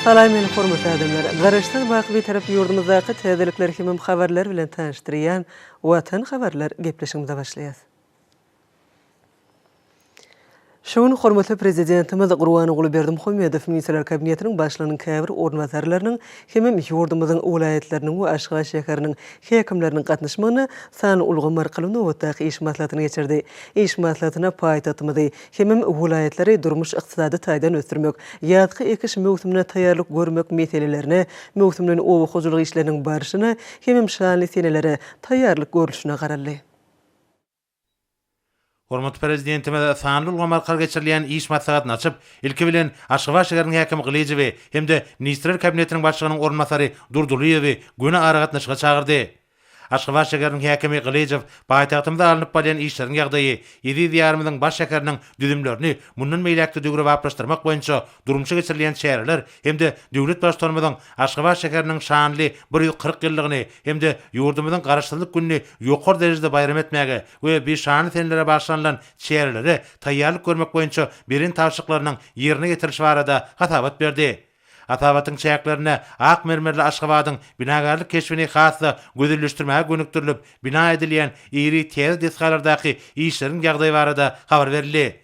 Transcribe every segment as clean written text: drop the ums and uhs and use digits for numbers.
Salam meni hormatly adamlar! Garaşsyz baky Bitarap ýurdumyzdaky täzelikler hemem habarlar bilen tanyşdyrýan Watan habarlar gepleşigimize başlaýas. Şu gün hormatly Prezidentimiz Gurbanguly Berdimuhamedow Ministrler Kabinetiniň Başlygynyň käbir orunbasarlarynyň hemem ýurdumyzyň welaýatlarynyň we Aşgabat şäheriniň häkimleriniň gatnaşmagynda sanly ulgam arkaly nobatdaky iş maslahatyny geçirdi. Iş maslahatyna paýtagtymyzy hemem welaýatlary durmuş-ykdysady taýdan ösdürmek, ýazky ekiş möwsümine taýýarlyk görmek meselelerine, möwsümleýin oba hojalyk işleriniň barşyna hemem şanly senelere taýýarlyk görlüşine garaldy. Hormatly Prezidentimiz sanly ulgam arkaly geçirilýän iş maslahatyny açyp, ilki bilen, Aşgabat şäheriniň häkimi Gylyjowy hem-de Ministrler Kabinetiniň Başlygynyň orunbasary Durdylyýewi göni aragatnaşyga çagyrdy. Aşgabat şäheriniň häkimi Gylyjow paýtagtymyzda alnyp barylýan işleriň ýagdaýy, eziz Diýarymyzyň baş şäheriniň düzümlerini mundan beýläk-de döwrebaplaşdyrmak boýunça durmuşa geçirilýän çäreler hem-de döwlet Baştutanymyzyň Aşgabat şäheriniň şanly 140 ýyllygyny hem-de ýurdumyzyň Garaşsyzlyk gününi ýokary derejede baýram etmäge we bi şanly senelere bagyşlanylan çärelere taýýarlyk görmek boýunça beren tabşyryklarynyň ýerine ýetirilişi barada hasabat berdi. Hasabatyň çäklerinde ak mermerli Aşgabadyň binagärlik keşbini has-da gözelleşdirmäge gönükdirilip bina edilýän iri täze desgalardaky işleriň ýagdaýy barada habar berildi.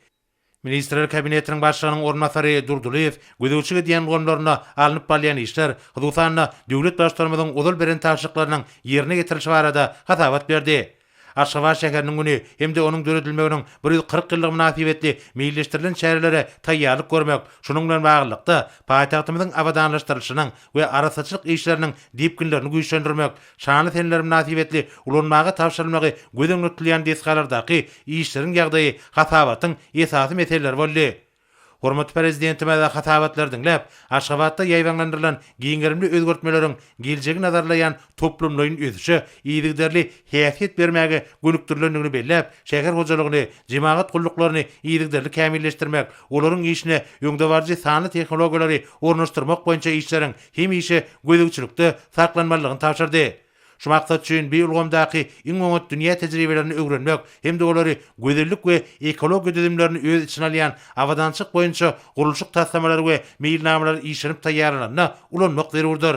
Ministrler Kabinetiniň Başlygynyň orunbasary Durdylyýew gözegçilik edýän ulgamlarynda alnyp barylýan işler, hususan-da, döwlet Baştutanymyzyň ozal beren tabşyryklarynyň ýerine ýetirilişi barada hasabat berdi. Aşgabat şäheriniň güni hem-de onuň döredilmeginiň 140 ýyllygy mynasybetli meýilleşdirilen çärelere taýýarlyk görmek, şunuň bilen baglylykda, paýtagtymyzyň abadanlaşdyrylyşynyň we arassaçylyk işleriniň depginlerini güýçlendirmek, şanly seneler mynasybetli ulanmaga tabşyrylmagy göz öňünde tutulýan desgalardaky işleriň ýagdaýy hasabatyň esasy meseleleri boldy. Hormatly Prezidentimiz hasabatlary diňläp, Aşgabatda ýaýbaňlandyrylan giň gerimli özgertmeleriň geljegi nazarlaýan toplumlaýyn ösüşe yzygiderli häsiýet bermäge gönükdirilendigini belläp, şäher hojalygyny, jemagat gulluklaryny yzygiderli kämilleşdirmek, olaryň işine öňdebaryjy sanly tehnologiýalary ornaşdyrmak boýunça işleriň hemişe gözegçilikde saklanmalydygyny tabşyrdy. Şu maksat üçin bi ulgamdaky iň oňat dünýä tejribelerini öwrenmek hem-de olary gözellik we ekologiýa düzümlerini öz içine alýan abadançylyk boýunça gurluşyk taslamalary we meýilnamalary işlenip taýýarlananda ulanmak zerurdyr.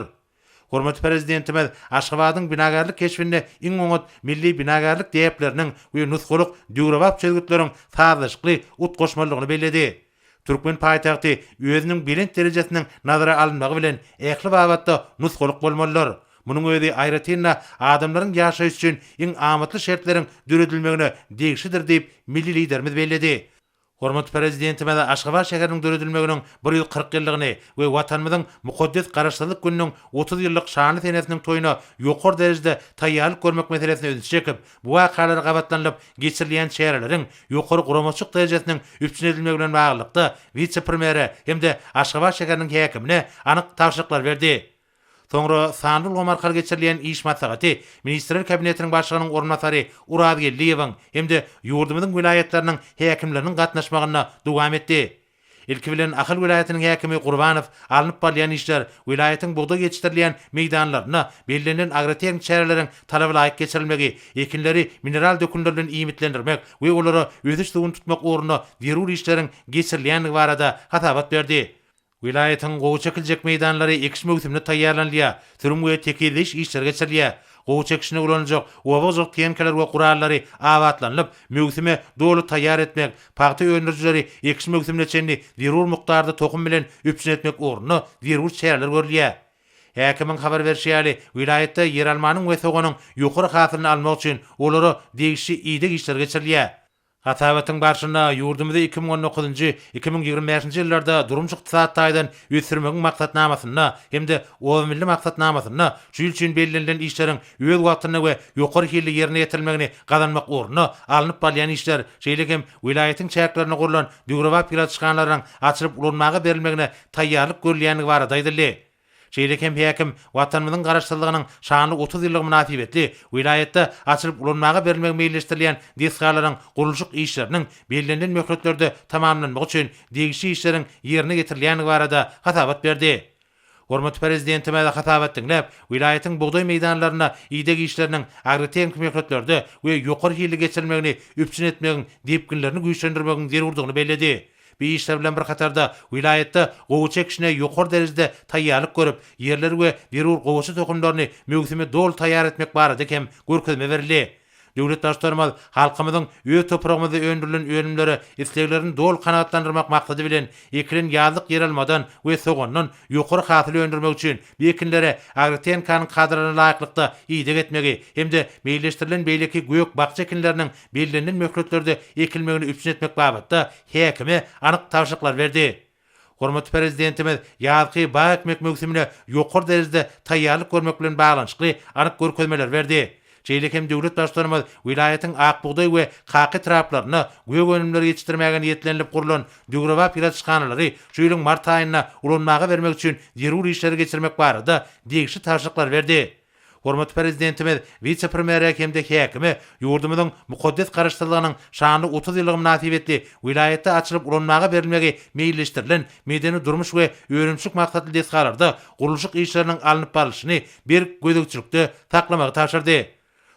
Hormatly Prezidentimiz Aşgabadyň binagärlik keşbinde iň oňat milli binagärlik däpleriniň we nusgalyk döwrebap çözgütleriň sazlaşykly utgaşmalydygyny belledi. Türkmen paýtagty özüniň belent derejesiniň nazara alynmagy bilen ähli babatda nusgalyk bolmalydyr. Munuň özi aýratyn-da adamlaryň ýaşaýşy üçin iň amatly şertleriň döredilmegine degişlidir diýip, milli Liderimiz belledi. Hormatly Prezidentimiz Aşgabat şäheriniň döredilmeginiň 140 ýyllygyny we Watanymyzyň mukaddes Garaşsyzlyk gününiň 30 ýyllyk şanly senesiniň toýuna ýokary derejede taýýarlyk görmek meselesine ünsi çekip, bu wakalara gabatlanylyp geçirilýän çäreleriň ýokary guramaçylyk derejesiniň üpjün edilmegi bilen baglylykda wise-premýere hem-de Aşgabat şäheriniň häkimine anyk tabşyryklary berdi. Soňra sanly ulgam arkaly geçirilýän iş maslahaty Ministrler Kabinetiniň Başlygynyň orunbasary Oraz Geldiýewiň hem-de ýurdumyzyň welaýatlarynyň häkimleriniň gatnaşmagynda dowam etdi. Ilki bilen Ahal welaýatynyň häkimi Gurbanow alnyp barylýan işler, welaýatyň bugdaý ýetişdirilýän meýdanlarynda bellenilen agrotehniki çäreleriň talaba laýyk geçirilmegi, ekinleri mineral dökünler bilen iýmitlendirmek we olara ösüş suwuny tutmak ugrunda zerur işleriň geçirilýändigi barada hasabat berdi. Welaýatyň gowy çekiljek meýdanlary ekiş möwsümine taýýarlanylýar, sürüm we tekizleýiş işleri geçirilýär. Gowy çekişinde ulanyljak oba hojalyk tehnikalar we gurallary abatlanylyp, möwsüme doly taýýar etmek, pagta öndürijileri ekiş möwsümine çenli zerur mukdarda tohum bilen üpjün etmek ugrunda zerur çäreler görülýär. Häkimiň habar berşi ýaly, welaýatda ýeralmanyň we soganyň ýokary hasylyny almak üçin olara degişli ideg işleri geçirilýär. Hasabatyň barşynda ýurdumyzy 2019-njy, 2025-nji ýyllarda durmuş-ykdysady taýdan ösdürmegiň maksatnamasynda hem-de Oba milli maksatnamasynda şu ýyl üçin bellenilen işleriň öz wagtynda we ýokary hilli ýerine ýetirilmegini gazanmak ugrunda alnyp barylýan işler, şeýle hem welaýatyň çäklerinde gurlan döwrebap ýyladyşhanalaryň açylyp ulanmaga berilmegine taýýarlyk görülýändigi barada aýdyldy. Şeýle hem häkim Watanymyzyň Garaşsyzlygynyň şanly 30 ýyllygy mynasybetli welaýatda açylyp ulanmaga berilmegi meýilleşdirilýän desgalaryň gurluşyk işleriniň bellenilen möhletlerde tamamlanmagy üçin degişli işleriň ýerine ýetirilýändigi barada hasabat berdi. Hormatly Prezidentimiz hasabat diňläp, welaýatyň bugdaý meýdanlarynda ideg işleriniň agrotehniki möhletlerde we ýokary hilli geçirilmegini üpjün etmegiň depginlerini güýçlendirmegiň zerurdygyny belledi. Bu işler bilen bir hatarda, welaýatda gowaça ekişine ýokary derejede taýýarlyk görüp, ýerleri we zerur gowaça tohumlaryny möwsüme doly taýýar etmek barada hem görkezme berildi. Döwlet Baştutanymyz halkymyzyň öz topragymyzda öndürilen önümlere isleglerini doly kanagatlandyrmak maksady bilen, ekilen ýazlyk ýeralmadan we sogandan ýokary hasyl öndürmek üçin bu ekinlere agrotehinikanyň kadalaryna laýyklykda ideg etmegi hem-de meýilleşdirilen beýleki gök-bakja ekinleriniň bellenilen möhletlerde ekilmegini üpjün etmek babatda häkime anyk tabşyryklar berdi. Hormatly Prezidentimiz ýazky bag ekmek möwsümine ýokary derejede taýýarlyk görmek bilen baglanyşykly anyk görkezmeleri berdi. Şeýle hem döwlet Baştutanymyz welaýatyň Ak bugdaý we Kaka etraplarynda gök önümleri ýetişdirmäge niýetlenilip gurlan döwrebap ýyladyşhanalary şu ýylyň mart aýynda ulanmaga bermek üçin zerur işleri geçirmek barada degişli tabşyryklary berdi. Hormatly Prezidentimiz wise-premýere hem-de häkime ýurdumyzyň mukaddes Garaşsyzlygynyň şanly 30 ýyllygy mynasybetli welaýatda açylyp ulanmaga berilmegi meýilleşdirilen medeni-durmuş we önümçilik maksatly desgalarda gurluşyk işleriniň alnyp barlyşyny berk gözegçilikde saklamagy tabşyrdy.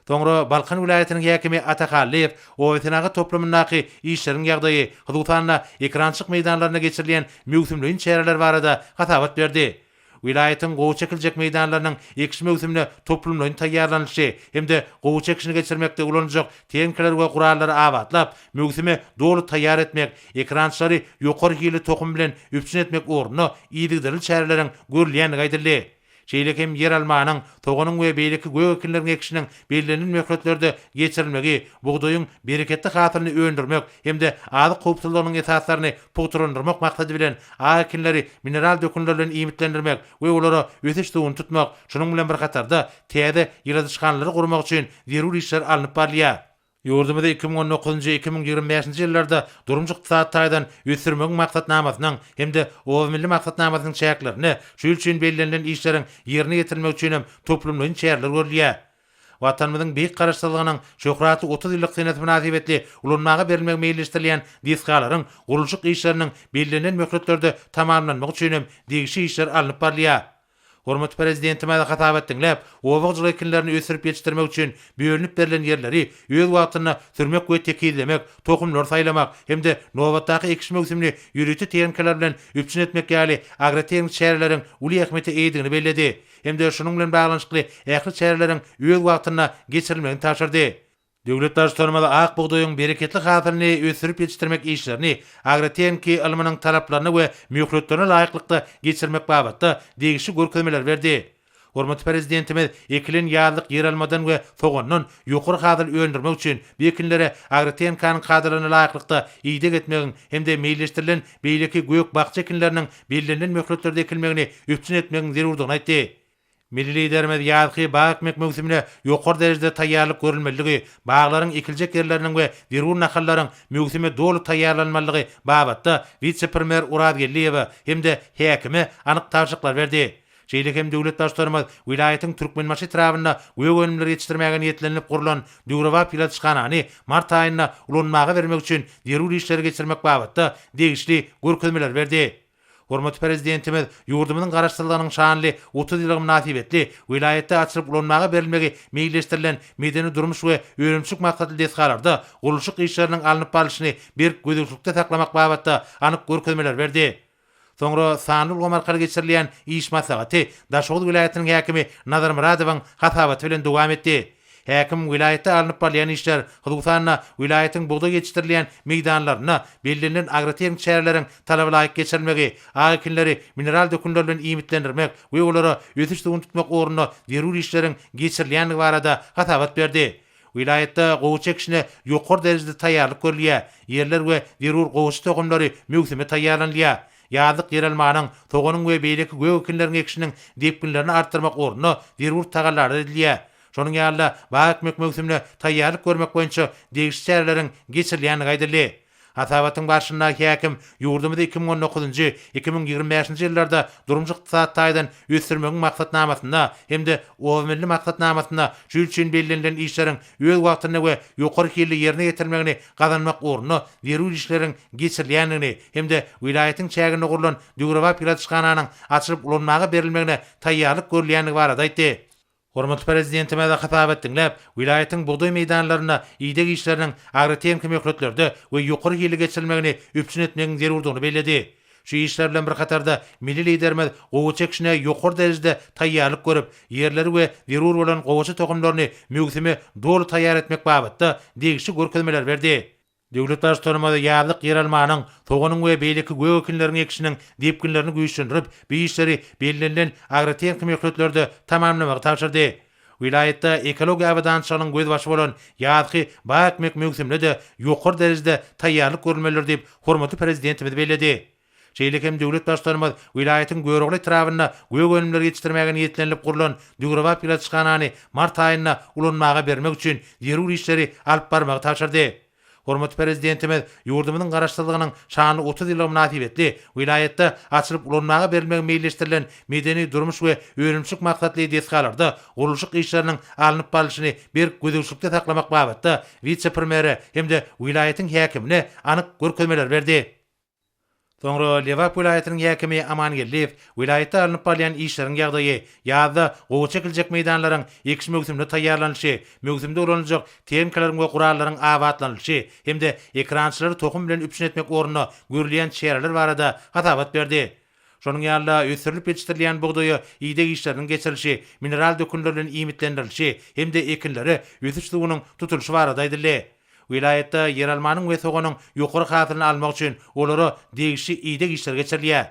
Soňra Balkan welaýatynyň häkimi Ata Hallyýew obasenagat toplumyndaky işleriň ýagdaýy, hususan-da, ekerançylyk meýdanlarynda geçirilýän möwsümleýin çäreler barada hasabat berdi. Welaýatyň gowaça ekiljek meýdanlarynyň ekiş möwsümine toplumlaýyn taýýarlanylyşy hem-de gowaça ekişini geçirmekde ulanyljak tehnikalary we gurallary abatlap, möwsüme doly taýýar etmek, ekerançylary ýokary hilli tohum bilen üpjün etmek ugrunda yzygiderli çäreleriň görülýändigi aýdyldy. Şeýle hem ýeralmanyň, soganyň we beýleki gök ekinleriň ekişiniň bellenilen möhletlerde geçirilmegi, bugdaýyň bereketli hasylyny öndürmek hem-de azyk howpsuzlygynyň esaslaryny pugtalandyrmak maksady bilen, ak ekinleri mineral dökünler bilen iýmitlendirmek we olara ösüş suwuny tutmak, şunuň bilen bir hatarda, täze ýyladyşhanalary gurmak üçin zerur işler alnyp barylýar. Ýurdumyzy 2019-njy, 2025-nji ýyllarda durmuş-ykdysady taýdan ösdürmegiň maksatnamasynyň hem-de Oba milli maksatnamasynyň çäklerinde şu ýyl üçin bellenilen işleriň ýerine ýetirilmegi üçin hem toplumlaýyn çäreler görülýär. Watanymyzyň beýik Garaşsyzlygynyň şöhratly 30 ýyllyk senesi mynasybetli ulanmaga berilmegi meýilleşdirilýän desgalaryň gurluşyk işleriniň bellenilen möhletlerde tamamlanmagy üçin hem degişli işler alnyp barylýar. Hormatly Prezidentimiz hasabat diňläp, oba hojalyk ekinlerini ösdürip ýetişdirmek üçin bölünip berlen ýerleri öz wagtynda sürmek we tekizlemek, tohumlary saýlamak hem-de nobatdaky ekiş möwsümini ýörite tehnikalar bilen üpjün etmek ýaly agrotehniki çäreleriň uly ähmiýete eýedigini belledi hem-de şunuň bilen baglanyşykly ähli çäreleriň öz wagtynda geçirilmegini tabşyrdy. Döwlet Baştutanymyz ak bugdaýyň bereketli hasylyny ösdürip ýetişdirmek işlerini agrotehniki ylmynyň talaplaryna we möhletlerine laýyklykda geçirmek babatda degişli görkezmeleri berdi. Hormatly Prezidentimiz ekilen ýazlyk ýeralmadan we sogandan ýokary hasyl öndürmek üçin bu ekinlere agrotehnikanyň kadalaryna laýyklykda ideg etmegiň hem-de meýilleşdirilen beýleki gök-bakja ekinleriniň bellenilen möhletlerde ekilmegini üpjün etmegiň zerurdygyny aýtdy. Milli Liderimiz ýazky bag ekmek möwsümine ýokary derejede taýýarlyk görülmelidigi, baglaryň ekiljek ýerleriniň we zerur nahallaryň möwsüme doly taýýarlanmalydygy babatda wise-premýer Oraz Geldiýewe hem-de häkime anyk tabşyryklar berdi. Şeýle hem döwlet Baştutanymyz welaýatyň Türkmenbaşy etrabynda gök önümleri ýetişdirmäge niýetlenilip gurlan döwrebap ýyladyşhanany mart aýynda ulanmaga bermek üçin zerur işleri geçirmek babatda degişli görkezmeleri berdi. Hormatly Prezidentimiz ýurdumyzyň Garaşsyzlygynyň şanly 30 ýyllygy mynasybetli welaýatda açylyp ulanmaga berilmegi meýilleşdirilen medeni-durmuş we önümçilik maksatly desgalarda gurluşyk işleriniň alnyp barlyşyny berk gözegçilikde saklamak babatda anyk görkezmeleri berdi. Soňra sanly ulgam arkaly geçirilýän iş maslahaty Daşoguz welaýatynyň häkimi Nazar Myradowyň hasabaty bilen dowam etdi. Häkim welaýatda alnyp barylýan işler, hususan-da, welaýatyň bugdaý ýetişdirilýän meýdanlarynda bellenilen agrotehniki çäreleriň talabalaýyk geçirilmegi, ak ekinleri mineral dökünler bilen iýmitlendirmek we olara ösüş suwuny tutmak ugrunda zerur işleriň geçirilýändigi barada hasabat berdi. Welaýatda gowaça ekişine ýokary derejede taýýarlyk görülýär, ýerler we zerur gowaça tohumlary möwsüme taýýarlanylýar. Ýazlyk ýeralmanyň, soganyň we beýleki gök ekinleriň ekişiniň depginlerini artdyrmak ugrunda zerur tagallalar edilýär. Şonuň ýaly-da, bag ekmek möwsümine taýýarlyk görmek boýunça degişli çäreleriň geçirilýändigi aýdyldy. Hasabatyň barşynda häkim ýurdumyzy 2019-njy, 2025-nji ýyllarda durmuş-ykdysady taýdan ösdürmegiň maksatnamasynda hem-de Oba milli maksatnamasynda şu ýyl üçin bellenilen işleriň öz wagtynda we ýokary hilli ýerine ýetirilmegini gazanmak ugrunda zerur işleriň geçirilýändigini hem-de welaýatyň çäginde gurlan döwrebap ýyladyşhananyň açylyp ulanmaga berilmegine taýýarlyk görülýändigi barada aýtdy. Hormatly Prezidentimiz hasabat diňläp, welaýatyň bugdaý meýdanlarynda ideg işleriniň agrotehniki möhletlerde we ýokary hilli geçirilmegini üpjün etmegiň zerurdygyny belledi. Şu işler bilen bir hatarda, milli Liderimiz gowaça ekişine ýokary derejede taýýarlyk görüp, ýerleri we zerur bolan gowaça tohumlaryny möwsüme doly taýýar etmek babatda degişli görkezmeleri berdi. Döwlet Baştutanymyz ýazlyk ýeralmanyň, soganyň we beýleki gök ekinleriň ekişiniň depginlerini güýçlendirip, bu işleri bellenilen agrotehniki möhletlerde tamamlamagy tabşyrdy. Welaýatda ekologiýa abadançylygynyň gözbaşy bolan ýazky bag ekmek möwsümine-de ýokary derejede taýýarlyk görülmelidir diýip, hormatly Prezidentimiz belledi. Şeýle hem döwlet Baştutanymyz welaýatyň Görogly etrabynda gök önümleri ýetişdirmäge niýetlenilip gurlan döwrebap ýyladyşhanany mart aýynda ulanmaga bermek üçin zerur işleri alyp barmagy tabşyrdy. Hormatly Prezidentimiz ýurdumyzyň Garaşsyzlygynyň şanly 30 ýyllygy mynasybetli welaýatda açylyp ulanmaga berilmegi meýilleşdirilen medeni-durmuş we önümçilik maksatly desgalarda gurluşyk işleriniň alnyp barlyşyny berk gözegçilikde saklamak babatda wise-premýere hem-de welaýatyň häkimine anyk görkezmeleri berdi. Soňra Lebap welaýatynyň häkimi Aman Geldiýew welaýatda alnyp barylýan işleriň ýagdaýy, ýazda gowaça ekiljek meýdanlaryň ekiş möwsümine taýýarlanylyşy, möwsümde ulanyljak tehnikalaryň we gurallaryň abatlanylyşy hem-de ekerançylary tohum bilen üpjün etmek ugrunda görülýän çäreler barada hasabat berdi. Şonuň ýaly-da, ösdürilip ýetişdirilýän bugdaýa ideg işleriniň geçirilişi, mineral dökünler bilen iýmitlendirilişi hem-de ekinlere ösüş suwunyň tutulyşy barada aýdyldy. Welaýatda ýeralmanyň we soganyň ýokary hasylyny almak üçin olara degişli ideg işleri geçirilýär.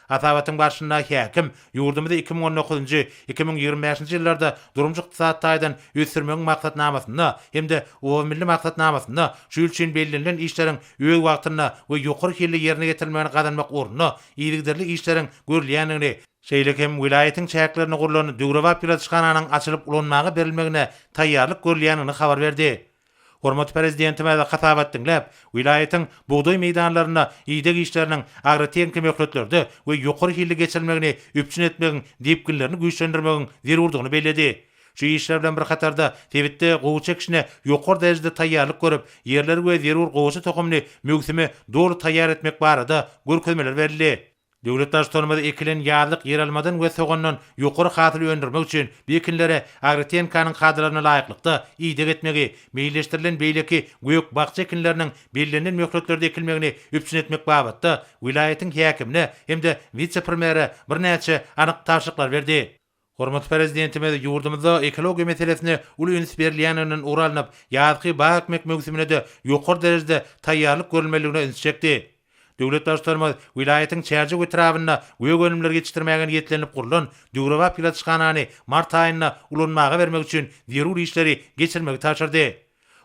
Hasabatyň barşynda häkim ýurdumyzy 2019-njy, 2025-nji ýyllarda durmuş-ykdysady taýdan ösdürmegiň maksatnamasynda hem-de Oba milli maksatnamasynda şu ýyl üçin bellenilen işleriň öz wagtynda we ýokary hilli ýerine ýetirilmegini gazanmak ugrunda yzygiderli işleriň görülýändigini, şeýle hem welaýatyň çäklerinde gurlan döwrebap ýyladyşhananyň açylyp ulanmaga berilmegine taýýarlyk görülýändigini habar berdi. Hormatly Prezidentimiz hasabat diňläp, welaýatyň bugdaý meýdanlarynda ideg işleriniň agrotehniki möhletlerde we ýokary hilli geçirilmegini üpjün etmegiň depginlerini güýçlendirmegiň zerurdygyny belledi. Şu işler bilen bir hatarda, sebitde gowaça ekişine ýokary derejede taýýarlyk görüp, ýerleri we zerur gowaça tohumyny möwsüme doly taýýar etmek barada görkezmeler berildi. Döwlet Baştutanymyz ekilen ýazlyk ýeralmadan we sogandan ýokary hasyl öndürmek üçin bu ekinlere agrotehnikanyň kadalaryna laýyklykda ideg etmegi, meýilleşdirilen beýleki gök-bakja ekinleriniň bellenilen möhletlerde ekilmegini üpjün etmek babatda welaýatyň häkimine hem-de wise-premýere birnäçe anyk tabşyryklary berdi. Hormatly Prezidentimiz ýurdumyzda ekologiýa meselesine uly üns berilýändiginden ugur alnyp, ýazky bag ekmek möwsümine-de ýokary derejede taýýarlyk görülmelidigine ünsi çekdi. Döwlet Baştutanymyz welaýatyň Çärjew etrabynda gök önümleri ýetişdirmäge niýetlenilip gurlan döwrebap ýyladyşhanany mart aýynda ulanmaga bermek üçin zerur işleri geçirmegi tabşyrdy.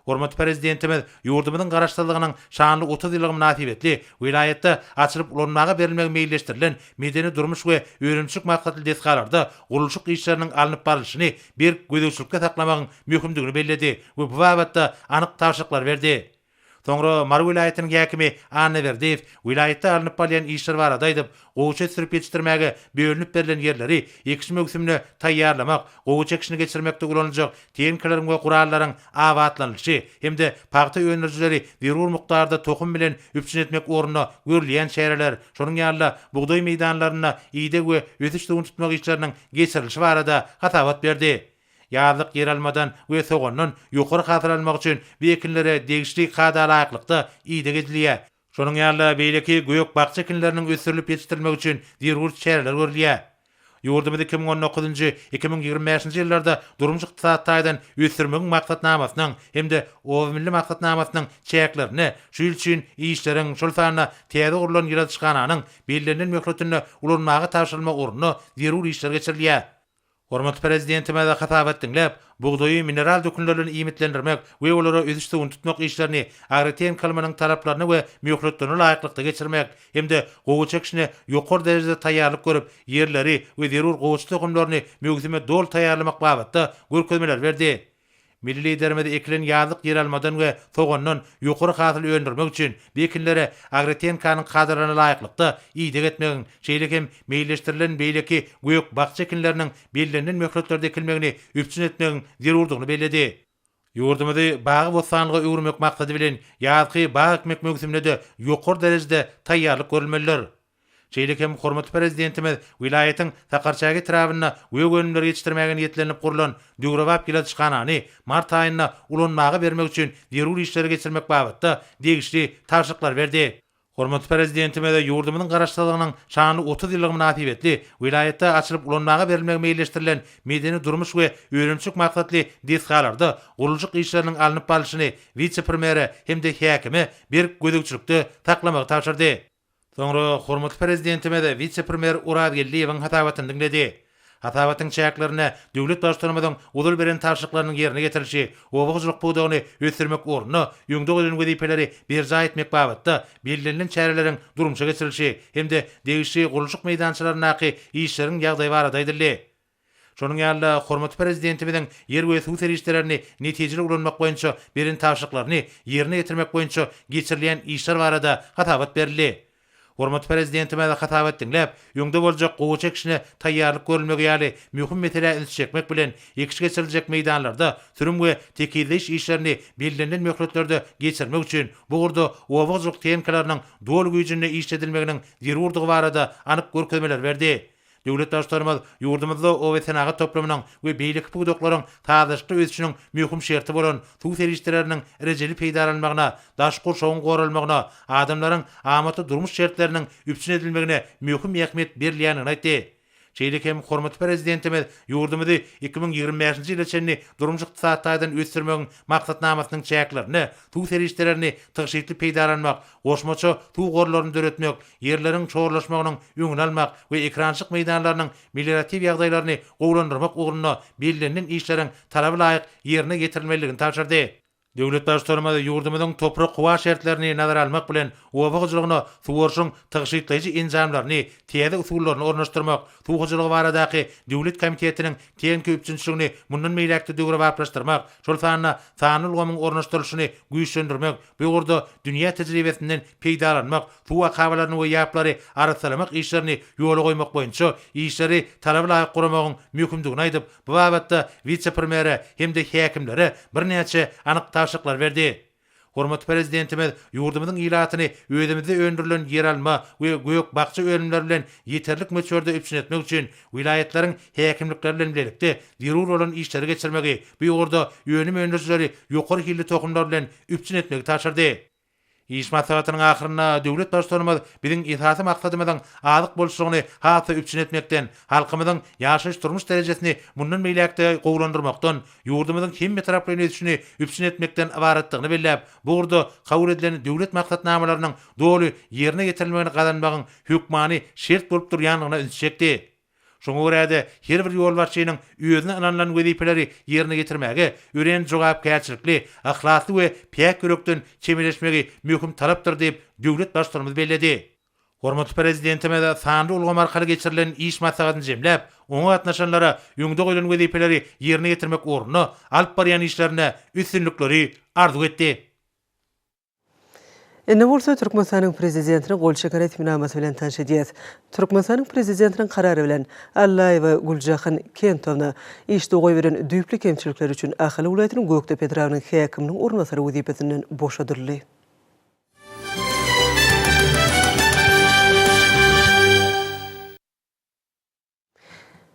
Hormatly Prezidentimiz ýurdumyzyň Garaşsyzlygynyň şanly 30 ýyllygy mynasybetli welaýatda açylyp ulanmaga berilmegi meýilleşdirilen medeni-durmuş we önümçilik maksatly desgalarda gurluşyk işleriniň alnyp barlyşyny berk gözegçilikde saklamagyň möhümdigini belledi we bu babatda anyk tabşyryklary berdi. Soňra Mary welaýatynyň häkimi Annaberdiýew welaýatda alnyp barylýan işler barada aýdyp, gowaça ösdürip ýetişdirmäge bölünip berlen ýerleri ekiş möwsümine taýýarlamak, gowaça ekişini geçirmekde ulanyljak tehnikalaryň we gurallaryň abatlanylyşy hem-de pagta öndürijileri zerur mukdarda tohum bilen üpjün etmek ugrunda görülýän çäreler, şonuň ýaly-da, bugdaý meýdanlarynda ideg we ösüş suwuny tutmak işleriniň geçirilişi barada hasabat berdi. Ýazlyk ýeralmadan we sogandan ýokary hasyl almak üçin bu ekinlere degişli kada laýyklykda ideg edilýär. Şonuň ýaly-da, beýleki gök-bakja ekinleriniň ösdürilip ýetişdirilmegi üçin zerur çäreler görülýär. Ýurdumyzy 2019-njy, 2025-nji ýyllarda durmuş-ykdysady taýdan ösdürmegiň maksatnamasynyň hem-de Oba milli maksatnamasynyň çäklerinde şu ýyl üçin işleriň, şol sanda täze gurlan ýyladyşhananyň bellenilen möhletinde ulanmaga tabşyrylmagy ugrunda zerur işler geçirilýär. Hormatly Prezidentimiz hasabat diňläp, bugdaýy mineral dökünler bilen iýmitlendirmek we olara ösüş suwuny tutmak işlerini agrotehniki ylmynyň talaplaryna we möhletlerine laýyklykda geçirmek hem-de gowaça ekişine ýokary derejede taýýarlyk görüp, ýerleri we zerur gowaça tohumlaryny möwsüme doly taýýarlamak babatda görkezmeleri berdi. Milli Liderimiz ekilen ýazlyk ýeralmadan we sogandan ýokary hasyl öndürmek üçin bu ekinlere agrotehnikanyň kadalaryna laýyklykda ideg etmegiň, şeýle hem meýilleşdirilen beýleki gök-bakja ekinleriniň bellenilen möhletlerde ekilmegini üpjün etmegiň zerurdygyny belledi. Ýurdumyzy bagy-bossanlyga öwürmek maksady bilen, ýazky bag ekmek möwsümine-de ýokary derejede taýýarlyk görülmelidir. Şeýle hem hormatly Prezidentimiz welaýatyň Sakarçäge etrabynda gök önümleri ýetişdirmäge niýetlenilip gurlan döwrebap ýyladyşhanany mart aýynda ulanmaga bermek üçin zerur işleri geçirmek babatda degişli tabşyryklary berdi. Hormatly Prezidentimiz ýurdumyzyň Garaşsyzlygynyň şanly 30 ýyllygy mynasybetli welaýatda açylyp ulanmaga berilmegi meýilleşdirilen medeni-durmuş we önümçilik maksatly desgalarda gurluşyk işleriniň alnyp barlyşyny wise-premýere hem-de häkime berk gözegçilikde saklamagy tabşyrdy. Soňra hormatly Prezidentimiz wise-premýer Orazgeldiýewiň hasabatyny diňledi. Hasabatyň çäklerinde döwlet Baştutanymyzyň ozal beren tabşyryklarynyň ýerine ýetirilişi, oba hojalyk pudagyny ösdürmek ugrunda öňde goýlan wezipeleri berjaý etmek babatda bellenilen çäreleriň durmuşa geçirilişi hem-de degişli gurluşyk meýdançalaryndaky işleriň ýagdaýy barada aýdyldy. Şonuň ýaly-da, hormatly Prezidentimiziň ýer we suw serişdelerini netijeli ulanmak boýunça beren tabşyryklaryny ýerine ýetirmek boýunça geçirilýän işler barada hasabat berildi. Hormatly Prezidentimiz hasabat diňläp, öňde boljak gowaça ekişine taýýarlyk görülmegi ýaly möhüm meselä üns çekmek bilen, ekiş geçiriljek meýdanlarda sürüm we tekizleýiş işlerini bellenilen möhletlerde geçirmek üçin bu ugurda oba hojalyk tehnikalarynyň doly güýjünde işledilmeginiň zerurdygy barada anyk görkezmeleri berdi. Döwlet Baştutanymyz ýurdumyzda obasenagat toplumynyň we beýleki pudaklaryň sazlaşykly ösüşiniň möhüm şerti bolan suw serişdeleriniň rejeli peýdalanylmagyna, daşky gurşawyň goralmagyna, adamlaryň amatly durmuş şertleriniň üpjün edilmegine möhüm ähmiýet berilýändigini aýtdy. Şeýle hem hormatly Prezidentimiz ýurdumyzy 2025-nji ýyla çenli durmuş-ykdysady taýdan ösdürmegiň maksatnamasynyň çäklerinde suw serişdelerini tygşytly peýdalanmak, goşmaça suw gorlaryny döretmek, ýerleriň şorlaşmagynyň öňüni almak we ekrançylyk meýdanlarynyň melioratiw ýagdaýlaryny gowulandyrmak ugrunda bellenilen işleriň talaba laýyk ýerine ýetirilmelidigini tabşyrdy. Döwlet Baştutanymyz ýurdumyzyň toprak-howa şertlerini nazara almak bilen, oba hojalygyna suwaryşyň tygşytlaýjy enjamlaryny, täze usullaryny ornaşdyrmak, Suw hojalygy baradaky döwlet komitetiniň tehniki üpjünçiligini mundan beýläk-de döwrebaplaşdyrmak, şol sanda sanly ulgamyň ornaşdyrylyşyny güýçlendirmek, bu ugurda dünýä tejribesinden peýdalanmak, suw akabalaryny we ýaplary arassalamak işlerini ýola goýmak boýunça işleri talaba laýyk guramagyň möhümdigini aýdyp, bu babatda wise-premýere hem-de häkimlere birnäçe anyk tabşyryklary berdi. Hormatly Prezidentimiz ýurdumyzyň ilatyny özümizde öndürilen ýeralma we gök-bakja önümleri bilen ýeterlik möçberde üpjün etmek üçin welaýatlaryň häkimlikleri bilen bilelikde zerur bolan işleri geçirmegi, bu ugurda önüm öndürijileri ýokary hilli tohumlar bilen üpjün etmegi tabşyrdy. Iş maslahatynyň ahyrynda döwlet Baştutanymyz biziň esasy maksadymyzyň azyk bolçulygyny has-da üpjün etmekden, halkymyzyň ýaşaýyş-durmuş derejesini mundan beýläk-de gowulandyrmakdan, ýurdumyzyň hemmetaraplaýyn ösüşini üpjün etmekden ybaratdygyny belläp, bu ugurda kabul edilen döwlet maksatnamalarynyň doly ýerine ýetirilmegini gazanmagyň hökmany şert bolup durýandygyna ünsi çekdi. Şoňa görä-de, her bir ýolbaşçynyň özüne ynanylan wezipeleri ýerine ýetirmäge örän jogapkärçilikli, yhlasly we päk ýürekden çemeleşmegi möhüm talapdyr diýip, döwlet Baştutanymyz belledi. Hormatly Prezidentimiz sanly ulgam arkaly geçirilen iş maslahatyny jemläp, oňa gatnaşanlara öňde goýlan wezipeleri ýerine ýetirmek ugrunda alyp barýan işlerinde üstünlikleri arzuw etdi. Indi bolsa Türkmenistanyň Prezidentiniň gol çeken resminamasy bilen tanyş edýäs. Türkmenistanyň Prezidentiniň Karary bilen, Allaýewa Güljahan Kentowna işde goýberen düýpli kemçilikleri üçin Ahal welaýatynyň Gökdepe etrabynyň häkiminiň orunbasary wezipesinden boşadyldy.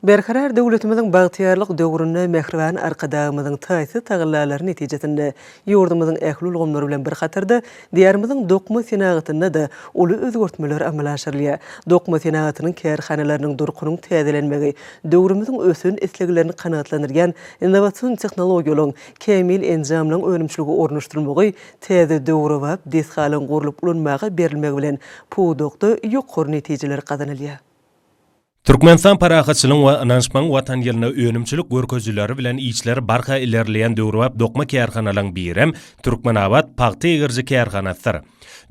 Berkarar döwletimiziň bagtyýarlyk döwründe mähriban Arkadagymyzyň taýsyz tagallalary netijesinde ýurdumyzyň ähli ulgamlary bilen bir hatarda, Diýarymyzyň dokma senagatynda-da uly özgertmeler amala aşyrylýar. Dokma senagatynyň kärhanalarynyň durkunyň täzelenmegi, döwrümiziň ösen isleglerini kanagatlandyrýan innowasion tehnologiýalaryň, kämil enjamlaryň önümçilige ornaşdyrylmagy täze döwrebap desgalaryň gurlup ulanmaga berilmegi bilen pudakda ýokary netijeler gazanylýar. Türkmenistan parahatçylygyň we ynanyşmagyň Watan ýylynda önümçilik görkezijileri bilen işleri barha ilerleýän döwrebap dokma kärhanalaryň birem Türkmenabat pagta egiriji kärhanasydyr.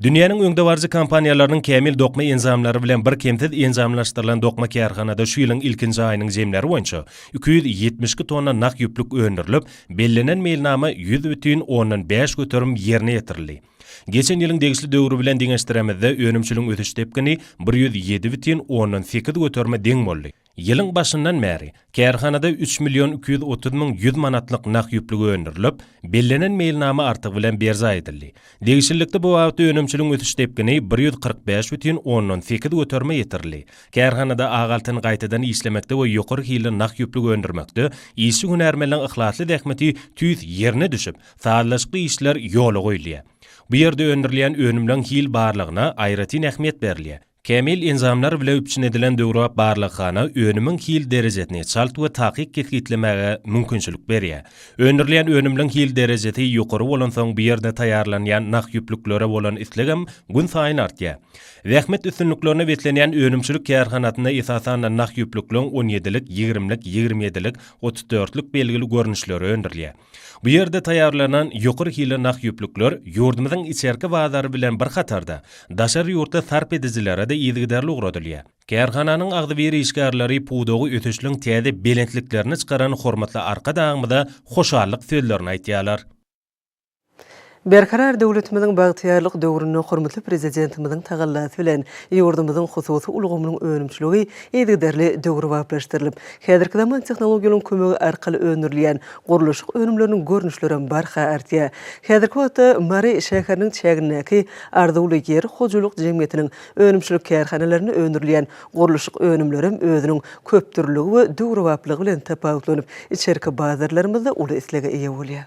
Dünýäniň öňdebaryjy kompaniýalarynyň kämil dokma enjamlary bilen birkemsiz enjamlaşdyrylan dokma kärhanada şu ýylyň ilkinji aýynyň jemleri boýunça 272 tonna nah ýüplük öndürilip, bellenen meýilnama 100,5 göterim ýerine ýetirildi. Geçen ýylyň degişli döwri bilen deňeşdiremizde önümçiligiň ösüş depgini 107,8 göterime deň boldy. Ýylyň başyndan bäri kärhanada üç million 230 100 manatlyk nah ýüplügi öndürilip, bellenen meýilnama artygy bilen berjaý edildi. Degişlilikde bu babatda önümçiligiň ösüş depgini 145 bütin ondan sekiz göterime ýetirildi. Kärhanada ak altyny gaýtadan işlemekde we ýokary hilli nah ýüplük öndürmekde işçi-hünärmenleň yhlasly zähmeti tüýs ýerine düşüp, sazlaşykly işler ýola goýulýar. Bu ýerde öndürilýän önümleň hil barlagyna aýratyn ähmiýet berilýär. Kämil enjamlar bile üpjün edilen döwrebap barlaghana önümiň hil derejesini çalt we takyk kesgitlemäge mümkinçilik berýär. Öndürilýän önümleň hil derejesi ýokary bolansoň bu ýerde taýýarlanýan nah ýüplüklere bolan islegem günsaýyn artýar. Zähmet üstünliklerine beslenýän önümçilik kärhanasynda esasan-da nah ýüplükleň on ýedilik, ýigrimlik, ýigrimi ýedilik, otuz dörtlük belgili görnüşleri öndürilýär. Bu ýerde taýýarlanan ýokary hilli nah ýüplükler ýurdumyzyň içerki bazary bilen bir hatarda, daşary ýurtly sarp edijilere-de yzygiderli ugradylýar. Kärhananyň agzybir işgärleri pudagy ösüşliň täze belentliklerine çykaran hormatly Arkadagymyza hoşallyk sözlerini aýtýarlar. Berkarar döwletimiziň bagtyýarlyk döwründe hormatly Prezidentimiziň tagallasy bilen ýurdumyzyň hususy ulgamynyň önümçiligi yzygiderli döwrebaplaşdyrylyp, häzirki zaman tehnologiýalaryň kömegi arkaly öndürilýän gurluşyk önümleriniň görnüşlerem barha artýar. Häzirki wagtda Mary şäheriniň çägindäki Arzuwly ýer hojalyk jemgyýetiniň önümçilik kärhanalarynda öndürilýän gurluşyk önümlerem özüniň köpdürlüligi we döwrebaplygy bilen tapawutlanyp, içerki bazarlarymyzda uly islege eýe bolýar.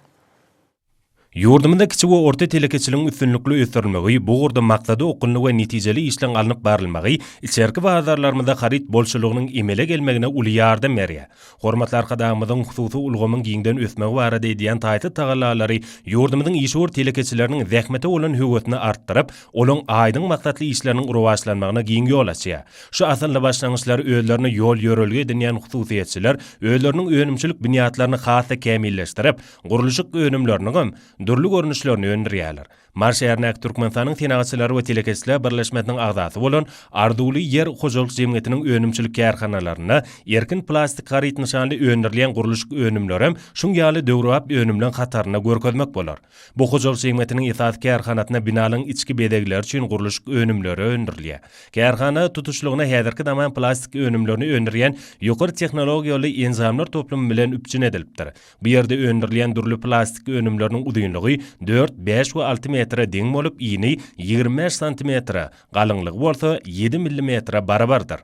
Ýurdumyzda kiçi we orta telekeçiligiň üstünlikli ösdürilmegi, bu ugurda maksada okgunly we netijeli işleň alnyp barylmagy içerki bazarlarymyzda haryt bolçulygynyň emele gelmegine uly ýardam berýär. Hormatly Arkadagymyzyň hususy ulgamyň giňden ösmegi barada edýän taýsyz tagallalary ýurdumyzyň işewür telekeçileriniň zähmete bolan höwesini artdyryp, olaň aýdyň maksatly işleriniň rowaçlanmagyna giň ýol açýar. Şu asylly başlangyçlary özlerine ýol-ýörelge edinýän hususyýetçiler özleriniň önümçilik binýatlaryny has-da kämilleşdirip, Gurluşyk önümleriniňem dürli görnüşlerini öndürýärler. Mary şäherindäki Türkmenistanyň Senagatçylar we telekeçiler birleşmesiniň agzasy bolan Arzuwly ýer hojalyk jemgyýetiniň önümçilik kärhanalarynda Erkin plastik haryt nyşanly öndürilýän gurluşyk önümlerem şuň ýaly döwrebap önümleň hatarynda görkezmek bolar. Bu hojalyk jemgyýetiniň esasy kärhanasynda binalaryň içki bezegleri üçin gurluşyk önümleri öndürilýär. Kärhana tutuşlygyna häzirki zaman plastik önümlerini öndürýän ýokary tehnologiýaly enjamlar toplumy bilen üpjün edilipdir. Bu ýerde öndürilýän dürli plastik önümleriniň uzynlygy dört, bäş we alty metre deň bolup, ini 25 santimetre, galyňlygy bolsa ýedi millimetre barabardyr.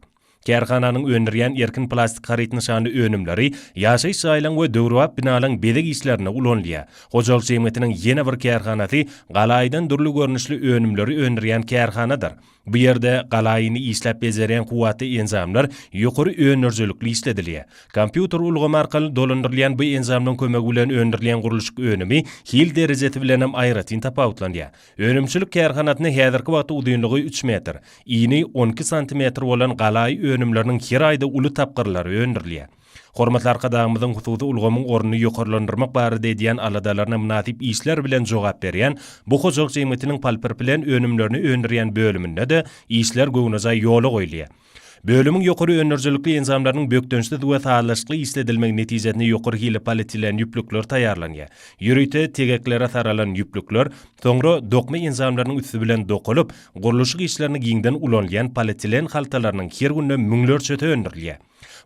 Kärhananyň öndürýän Erkin plastik haryt nyşanly önümleri ýaşaýyş jaýlaryň we döwrebap binalaryň bezeg işlerinde ulanylýar. Hojalyk jemgyýetiniň ýene bir kärhanasy galaýydan dürli görnüşli önümleri öndürýän kärhanadyr. Bu ýerde galaýyny işläp bejerýän kuwwatly enjamlar ýokary öndürijilikli işledilýär. Kompýuter ulgamy arkaly dolandyrylýan bu enjamlaryň kömegi bilen öndürilýän gurluşyk önümi hil derejesi bilenem aýratyn tapawutlanýar. Önümçilik kärhanasynda häzirki wagtda uzynlygy üç metr, ini 12 santimetr bolan galaýy önümleriniň her aýda uly tapgyrlary öndürilýär. Hormatly Arkadagymyzyň hususy ulgamyň ornuny ýokarlandyrmak barada edýän aladalaryna mynasyp işler bilen jogap berýän bu hojalyk jemgyýetiniň polpropilen önümlerini öndürýän bölüminde-de işler göwnejaý ýola goýulýar. Bölümiň ýokary öndürijilikli enjamlarynyň bökdençsiz we sazlaşykly işledilmegi netijesinde ýokary hilli polietilen ýüplükler taýýarlanýar. Ýörite tegeklere saralan ýüplükler soňra dokma enjamlarynyň üsti bilen dokalyp, gurluşyk işlerinde giňden ulanylýan polietilen haltalarynyň her günde müňlerçesi öndürilýär.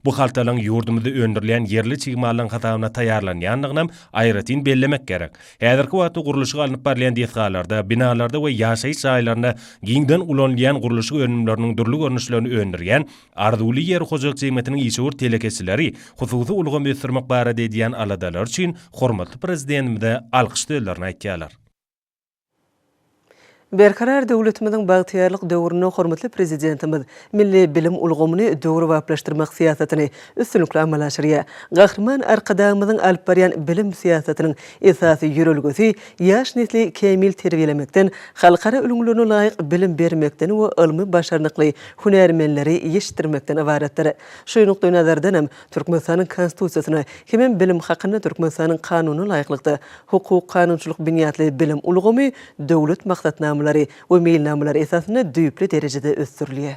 Bu haltalaryň ýurdumyzda öndürilýän ýerli çig mallaryň hasabyna taýýarlanýandygynam aýratyn bellemek gerek. Häzirki wagtda gurluşygy alnyp barylýan desgalarda, binalarda we ýaşaýyş jaýlarynda giňden ulanylýan gurluşyk önümleriniň dürli görnüşlerini öndürýän Arzuwly ýer hojalyk jemgyýetiniň işewür telekeçileri hususy ulgamy ösdürmek barada edýän aladalary üçin hormatly Prezidentimize alkyş sözlerini aýtýarlar. Berkarar döwletimiziň bagtyýarlyk döwründe hormatly Prezidentimiz milli bilim ulgamyny döwrebaplaşdyrmak syýasatyny üstünlikli amala aşyrýar. Gahryman Arkadagymyzyň alyp barýan bilim syýasatynyň esasy ýörelgesi ýaş nesli kämil terbiýelemekden, halkara ülňülerine laýyk bilim bermekden we ylmy başarnykly hünärmenleri ýetişdirmekden ybaratdyr. Şu nukdaýnazardan hem, Türkmenistanyň Konstitusiýasyna hemem Bilim hakynda Türkmenistanyň Kanunyna laýyklykda, hukuk-kanunçylyk binýatly bilim ulgamy döwlet maksatnamalary we meýilnamalary esasynda düýpli derejede ösdürilýär.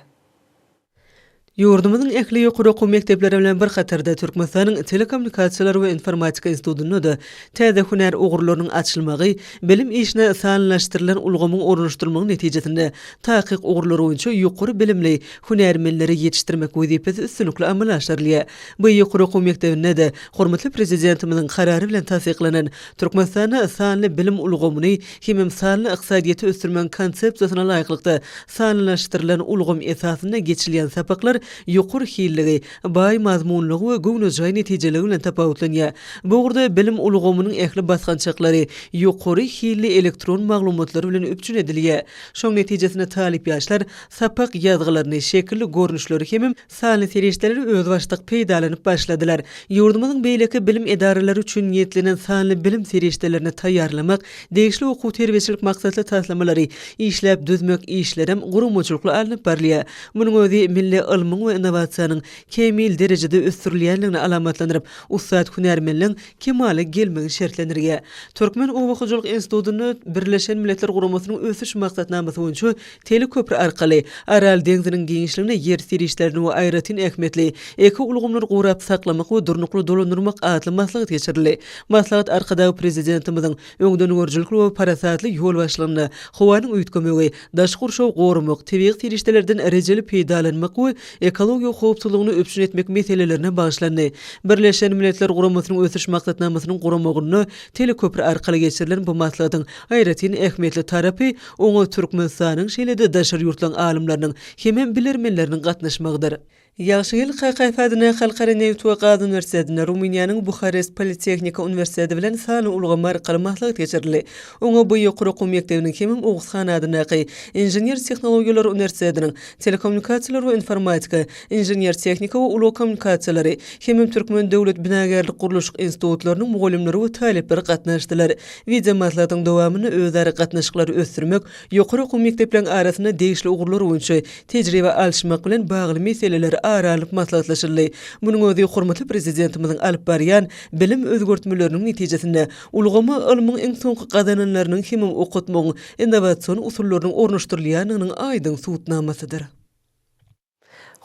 Ýurdumyzyň ähli ýokary okuw mekdepleri bilen bir hatarda Türkmenistanyň Telekommunikasiýalar we informatika institutynda-da täze hünär ugurlarynyň açylmagy, bilim işine sanlylaşdyrylan ulgamyň ornaşdyrylmagy netijesinde takyk ugurlar boýunça ýokary bilimli hünärmenleri ýetişdirmek wezipesi üstünlikli amala aşyrylýar. Bu ýokary okuw mekdebinde-de hormatly Prezidentimiziň Karary bilen tassyklanan Türkmenistanda sanly bilim ulgamyny hemem sanly ykdysadyýeti ösdürmegiň Konsepsiýasyna laýyklykda sanlylaşdyrylan ulgam esasynda geçilýän sapaklar ýokary hilligi, baý mazmunlygy we göwnejaý netijeligi bilen tapawutlanýar. Bu ugurda bilim ulgamynyň ähli basgançaklary ýokary hilli elektron maglumatlar bilen üpjün edilýär. Şoň netijesinde talyp ýaşlar sapak ýazgylaryny, şekilli görnüşleri hemem Sanly serişdeleri özbaşdak peýdalanyp başladylar. Ýurdumyzyň beýleki bilim edaralary üçin niýetlenen sanly bilim serişdelerini taýýarlamak, degişli okuw-terbiýeçilik maksatly taslamalary işläp düzmek işlerem guramaçylykly alnyp barylýar. Munuň özi milli ylmyň we innowasiýanyň kämil derejede ösdürilýändigini alamatlandyryp, ussat hünärmenleň kemala gelmegini şertlendirýär. Türkmen oba hojalyk institutynda Birleşen Milletler Guramasynyň Ösüş Maksatnamasy boýunça Teleköpri arkaly Aral deňziniň giňişliginde ýer serişdelerini we aýratyn ähmiýetli ekoulgamlary gorap saklamak we durnukly dolandyrmak atly maslahat geçirildi. Maslahat Arkadag Prezidentimiziň öňdengörüjilikli we parasatly ýolbaşçylygynda howanyň üýtgemegi, daşky gurşawy goramak, tebigy serişdelerden rejeli peýdalanmak we ekologiýa howpsuzlygyny üpjün etmek meselelerine bagyşlandy. Birleşen Milletler Guramasynyň Ösüş Maksatnamasynyň guramagynda teleköpri arkaly geçirilen bu maslahatyň aýratyn ähmiýetli tarapy Oňa Türkmenistanyň, şeýle-de daşary ýurtlaryň alymlarynyň hemem bilermenleriniň gatnaşmagydyr. Ýagşygül Kakaýew adyndaky Halkara nebit we gaz uniwersitetinde Rumyniýanyň Buharest politehnika uniwersiteti bilen sanly ulgam arkaly maslahat geçirildi. Oňa bu ýokary okuw mekdebiniň hemem Oguz han adyndaky Inžener-tehnologiýalar uniwersitetiniň Telekommunikasiýalar we informatika, Inžener-tehnika we ulag kommunikasiýalary hemem Türkmen döwlet binagärlik-gurluşyk institutlarynyň mugallymlary we talyplary gatnaşdylar. Wideomaslahatyň dowamynda özara gatnaşyklary ösdürmek, ýokary okuw mekdepleriň arasynda degişli ugurlar boýunça tejribe alyşmak bilen bagly meseleler ara alnyp maslahatlaşyldy. Munuň özi hormatly Prezidentimiziň alyp barýan bilim özgertmeleriniň netijesinde ulgama ylmyň iň soňky gazananlarynyň hemem okatmagyň innowasion usullarynyň ornaşdyrylýandygynyň aýdyň subutnamasydyr.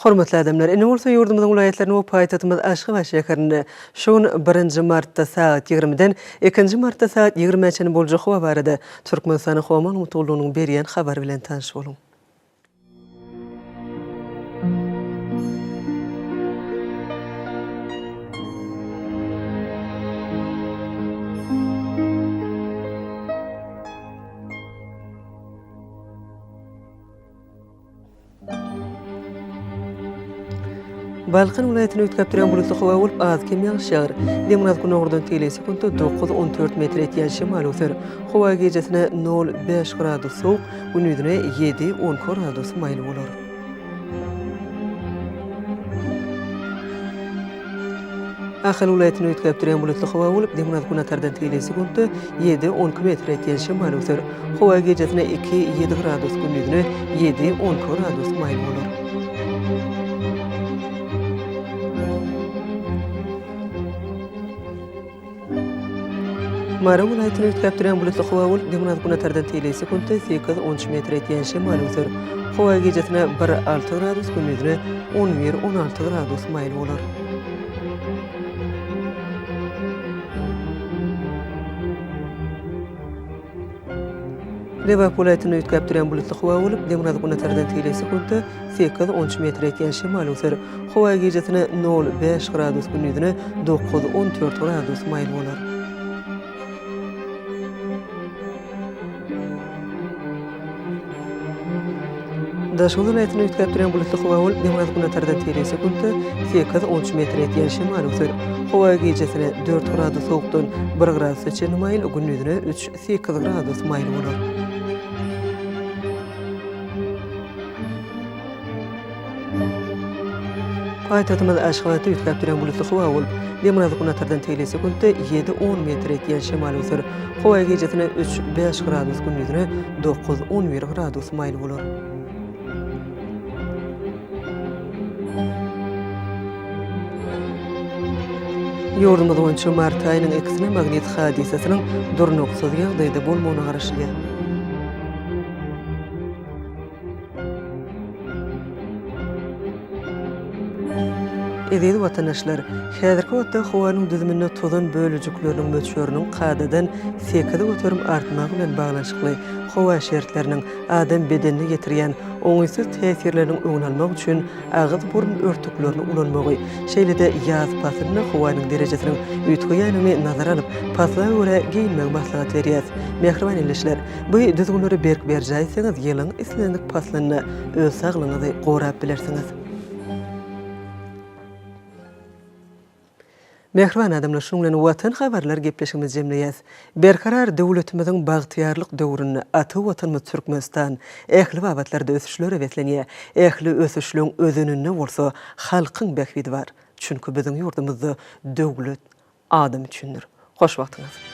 Hormatly adamlar, indi bolsa ýurdumyzyň welaýatlarynda we paýtagtymyz Aşgabat şäherinde şu gün birinji martda sagat ýigrimiden ikinji martda sagat ýigrimä çenli boljak howa barada Türkmenistanyň Howa maglumat gullugynyň berýän habary bilen tanyş boluň. Balkan welaýatynda üýtgäp durýan bulutly howa bolup, az-kem ýagyş ýagar. Demirgazyk-günordan tegelek sekuntda dokuz, on dört metr etýän şemal öwser. Howa gijesine nol, bäş gradus sowuk, gündizine ýedi, on iki gradus maýyl bolar. Ahal welaýatynda üýtgäp durýan bulutly howa bolup, demirgazyk-günortadan tegelek sekuntda ýedi, 12 metr etýän şemal öwser. Howa gijesine iki, ýedi gradus, gündizine ýedi, 12 gradus maýyl bolar. Mary welaýatynda üýtgäp durýan bulutly howa bolup, demirgazyk-günortadan tegelek sekuntda sekiz, on üç metr etýän şemal öwser. Howa gijesine bir, alty gradus, gündizine on bir, on alty gradus maýyl bolar. Lebap welaýatynda üýtgäp durýan bulutly howa bolup, demirgazyk-günortadan tegelek sekuntda sekiz, on üç metr etýän şemal öwser. Howa gijesine nol, bäş gradus, gündizine dokuz, on dört gradus maýyl bolar. Daşoguz welaýatynda üýtgäp durýan bulutly howa bolup, demirgazyk-günortadan tegelek sekuntda sekiz, on üç metr etýän şemal öwser. Howa gijesine dört gradus sowukdan bir gradusa çenli maýyl, gündizine üç, sekiz gradus maýyl bolar. Paýtagtymyz Aşgabatda üýtgäp durýan bulutly howa bolup, demirgazyk-günortadan tegelek sekuntda ýedi, on metr etýän şemal öwser. Howa gijesine üç, bäş gradus, gündizine dokuz, on bir gradus maýyl bolar. Ýurdumyz boýunça mart aýynyň ikisine magnit hadysasynyň durnuksyz ýagdaýda bolmagyna garaşylýar. Eziz watandaşlar! Häzirki wagtda howanyň düzüminde tozan bölejikleriniň möçberiniň kadadan 8% artmagy bilen baglanyşykly howa şertleriniň adam bedenine ýetirýän oňaýsyz täsirleriniň öňüni almak üçin agyz-burun örtüklerini ulanmagy, şeýle-de ýaz paslynda howanyň derejesiniň üýtgeýändigini nazara alyp, pasla görä geýinmegi maslahat berýäris. Mähriban ildeşler! Bu düzgünleri berk berjaý etseňiz, ýylyň islendik paslynda öz saglygyňyzy gorap bilersiňiz. Mähriban adamlar, şunuň bilen Watan habarlar gepleşigimizi jemleýäs. Berkarar döwletimiziň bagtyýarlyk döwründe ata Watanymyz Türkmenistan ähli babatlarda ösüşlere beslenýär. Ähli ösüşleň özeninde bolsa halkyň bähbidi bar. Çünki biziň ýurdumyzda döwlet adam üçindir. Hoş wagtyňyz!